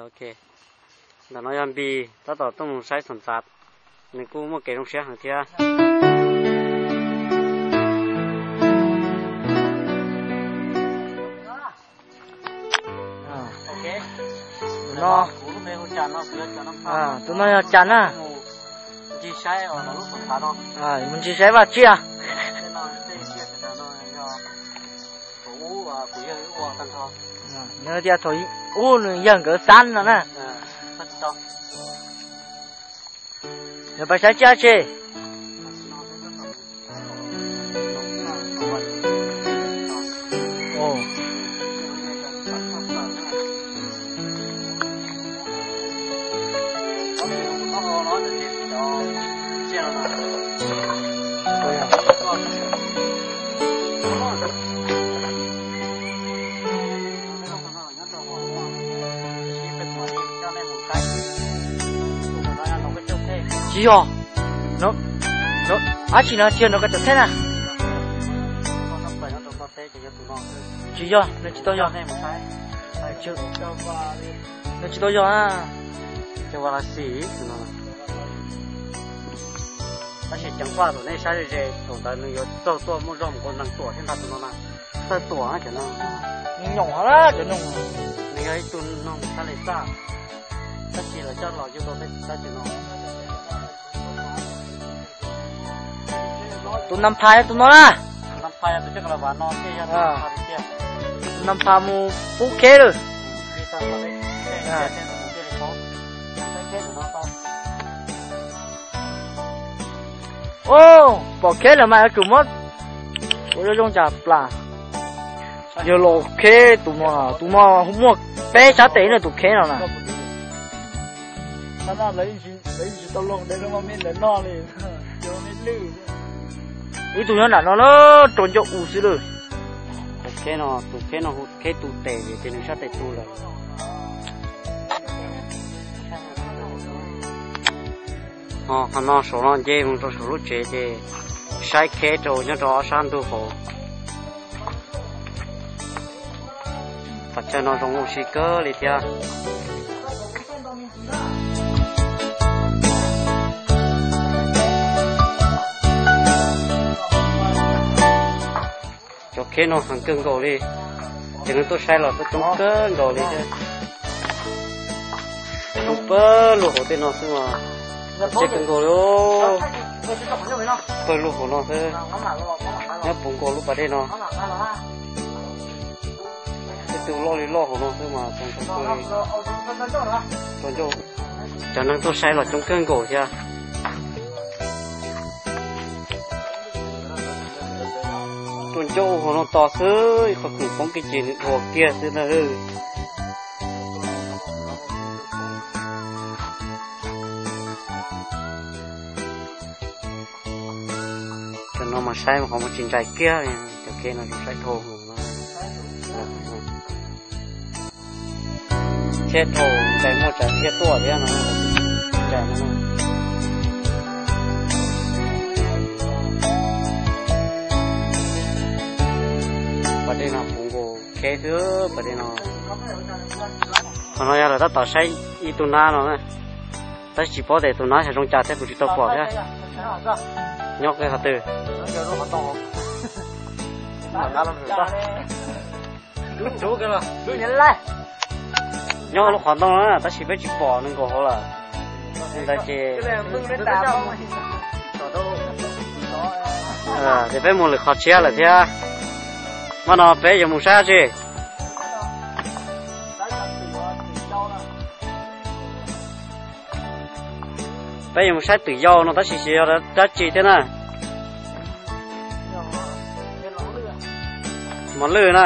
Ok, ntawm no yog Npis tab tom tuaj mus saib xom ntxav, nws kuj muaj kev zoo siab heev thiab. No, tus no yog Cas na. Mus ncig saib vaj tsiaj. Nws tias thaum ub nws yawg nkawd xab no na. Nws pais saib tsiaj tsi? Tsis yog, dab tsi no tsis yog nrov koj cov tsheb na. Tsis yog, nws tsis tau yog. Nws tsis tau yog na. Cov Vaj Laj Xis no. Tab sis ceev faj thaum nej saib ze ze, thaum ntawd nws yuav txawg tuaj muaj zog mus ua neeg tuam thiab ntag tus no na. Txawg tuam cov no. Nws nyoos hov na cov noog. Nws yog ib tug noog sab le txaj, tab sis lawv coj los yug tau tej tab sis no. Tus nas phas yog tus no na. Tus nas phas mus pub kheb lawm. Pom kheb lawm mas yuav tsum muab ua zoo zoo cas plas. Yog los kheb tus no, tus no muaj peb sab tes na tus kheb no na. Ib tug nyob nram no na, rau ncauj u xwb lawm. Tus kheb no, tus kheb no hu kheb tu tes vim tias nws sab tes tu lawm. Ho qhov no saum no nce mus rau saum lub tsev ces saib kheb rau nyob rau ob sab ntug hauv. Qhov chaw no zoo ua si kawg li thiab. Cov kheb no heev kawg nkaus li, ces nws tuaj saib los tuaj coob kawg nkaus li thiab. Coob pawg lug hauv tej no xwb mas, coob kawg nkaus li. Pawg lug hauv no xwb, nyob puv nkaus lub pas dej no. Tej tus loj li loj hauv no xwb mas txaus ntshai kawg li. Txaus ntshai, cov neeg tuaj saib los coob kawg nkaus thiab. Rau ncauj hauv no tos xwb, ib qho khoom poob kiag ces nws dhuav kiag xwb na. Cov no mas saib mas qhov muag tsis ntsais kiag li, cov kheb no saib dhau hwv no. Thiab dhau ntsais muaj tsav thiab tuaj thiab no, ntsais no. Pas dej no puv nkaus kheb xwb pas dej no. Qhov no yog lawv tab tom saib ib tug nab no na, tab sis tsis paub tias tus nab xyov zoo cas thiab kuv tsis tau pom thiab. Nyob qhov twg? Nyob lub qhov ntoo na tab sis peb tsis pom nws nkaus hauv lawm. Ntawd ces, ces peb mus lwm qhov tshiab lawm thiab. Mas no peb yuav mus saib tsi? Peb yuav mus saib twm yau no tab sis xyov yog dab tsi thiab na. Mos lwj na,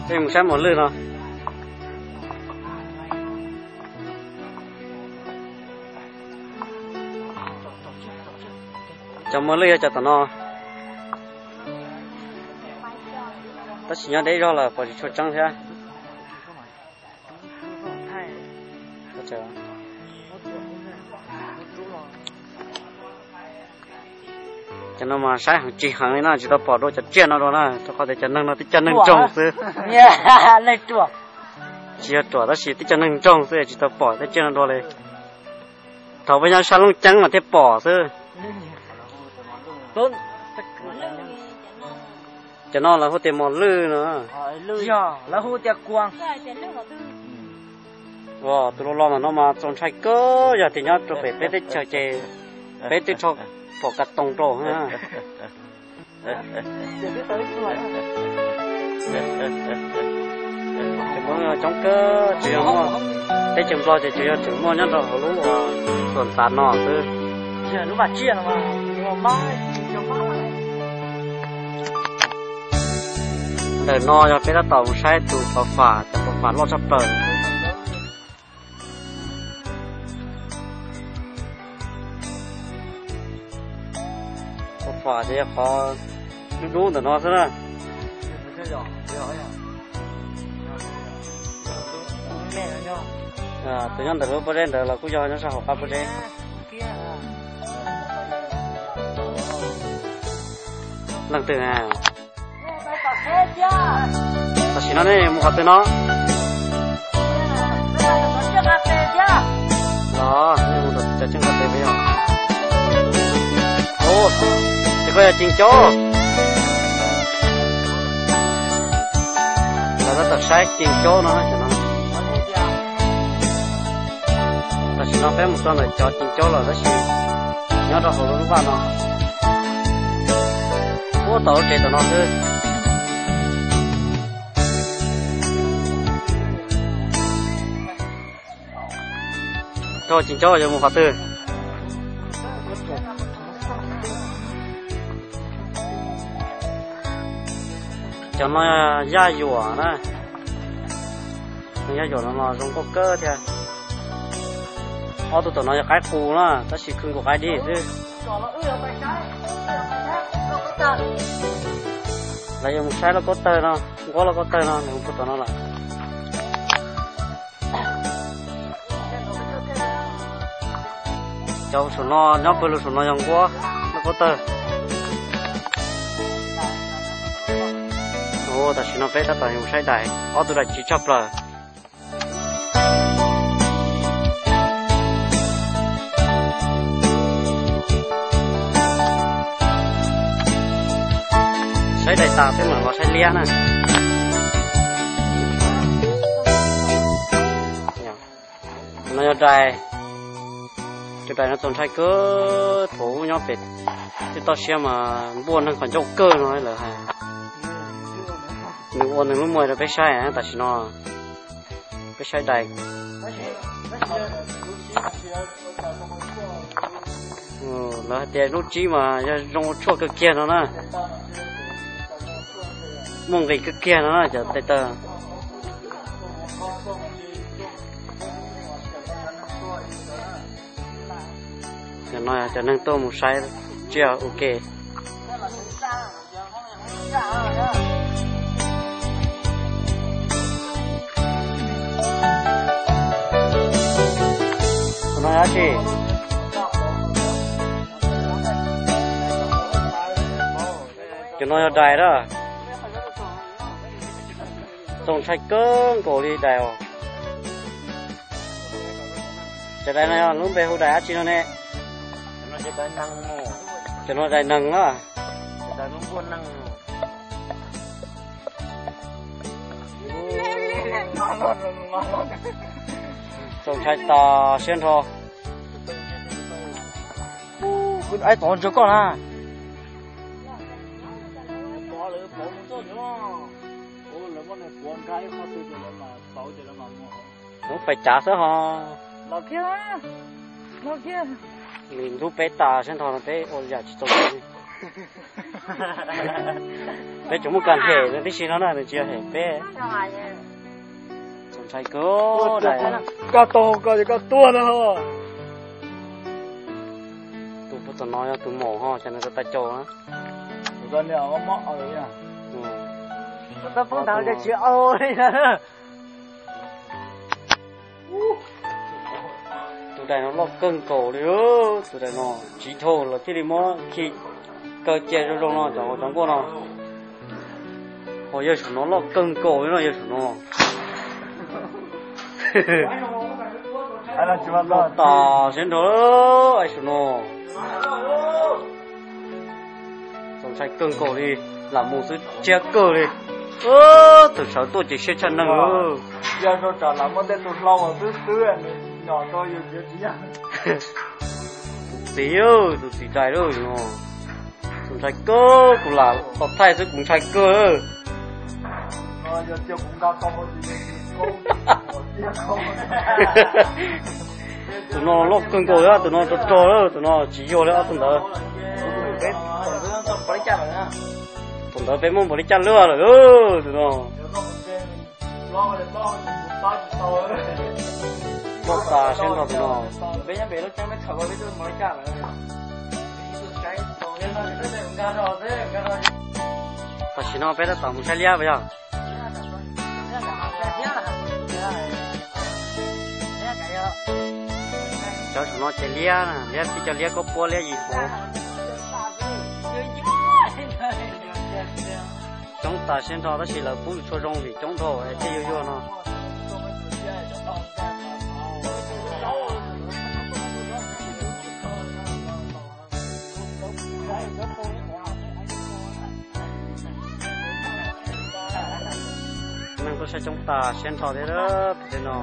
peb yuav mus saib mos lwj no. Cov mos lwj yog cov tom no, tab sis nyob deb zog lawm pom tsis tshua tseeb thiab. Cov no mas saib heev tsis heev li no tsis tau pom dua cov tsiaj no dua na, rau qhov tias cov neeg no twb cov neeg ntsoog xwb. Neeg ruam. Tsis yog ruam tab sis tib co neeg ntsoog xwb tsis tau pom tej tsiaj no dua li. Thaum peb nyob sab Looj Ceeb mas thiaj pom xwb. Cov no lawv hu tias mos lwj no. Tus lo lo ntawm no mas txaus ntshai kawg, yog tias nyob rau pem peb teb chaws ces peb twb tso pom ka toos rau. Tseem muaj coob kawg, tsis yog muaj, teb chaws Nplog ces tsuas yog tseem muaj nyob rau hauv lub xuas ntxav no xwb. Ntawm no yog peb tab tom mus saib tus pov fam, cov pov fam loj tshaj plaws. Pov fam ces yog qhov dub dub ntawm no xwb na. Tus nyob ntawm lub pob zeb ntawd los kuj yog nyob sab hauv qab pob zeb. Leej twg na? Tam sim no nej mus qhov twg no? Los nej mus tom cov tsiaj nqaj tes peb yog. Ces koj yog ceev caub. Lawv tab tom saib ceev caub no. Tam sim no peb mus txog ntawm cov ceev caub lawm tab sis nyob rau hauv lub vaj no. Puag tom lub tsev tom no xwb. Thauj ceev caub yuav mus qhov twg? Cov no yaj yuam na. Yaj yuam no los zoo nkauj kawg thiab. Ob tug tom no yog qaib qus na, tab sis khwv nkaus qaib dib xwb. Lawv yuav mus saib lauj kaub tawg no, nquab lauj kaub tawg no, nws mus puag tom no lawm. Cov saum no nyob pawg lug saum no yog nquab lauj kaub tawg. Tam sim no peb tab tom mus saib dais, ob tug dais tsiv tshaj plaws. Saib dais tas peb mam los saib liab na. No yog dais, tus dais no txaus ntshai kawg, thaum ub nyob pem tej toj siab mas npuaj neeg qhov ncauj kawg no lawv hais. Nws ua nws lub muag rau peb saib tam sim no. Peb saib dais. Lawv hais tias lub tsib mas yog zoo ua tshuaj kawg kiag no na. Muaj nqis kawg kiag no na cov tes taw. Cov no cov neeg tuaj mus saib tsiaj ua ke. Cov no yog dais, cov no yog dais na. Txaus ntshai kawg nkaus li dais os. Cov dais no yog lub npe hu dais dab tsi no ne? Cov no dais neeg na. Txaus ntshai tas siab nrho. Aib tov ntsia koj na. Lub pais cav xwb ho. Nws ntub peb tas siab nrho no peb ua yam tsis txaus ntshai li. Peb tsuas muaj kas hem tib si no na, nws tsis yog hem peb. Txaus ntshai kawg. Koj tau koj ces koj tuag na. Tus puag tom no yog tus maum ho, cas nws tau tag caus na. Tus dais no loj kawg nkaus li, tus dais no tsiv dhau lawm thiaj li muab khi kaw cia zoo zoo no cov, cov nkuaj no. Ho yawg saum no loj kawg nkaus li no, yawg saum no. Loj tas siab nrho, ai su no. Txaus ntshai kawg nkaus li, lam mus xwb tsiab kawg li. Thaum sawv tuaj ces siab tshaj neeg. Yog rau tsam lam muaj tej tus hlau xwb xwb, nws nyom rau yus txiav tsis yog. Tus txiv, tus txiv dais lawm no. Txaus ntshai kawg, kuv lam tau thaij xwb kuv ntshai kawg. Tus no loj kawg nkaus li, tus no rog rog lawm, tus no tsis yog li ob tug ntawd. Thaum ntawd peb muab npaum li cas luaj lawm tus no. Loj tas siab nrho tus no. Tam sim no peb tab tom mus saib liab puas yog? Cov saum no ces liab, liab tib co liab koj puab liab yim hauv. Coob tas siab nrho tab sis lawv pub lus tshua zoo vim coob dhau thiaj yuag yuag no. Neeg tuaj saib coob tas siab nrho thiab pem no.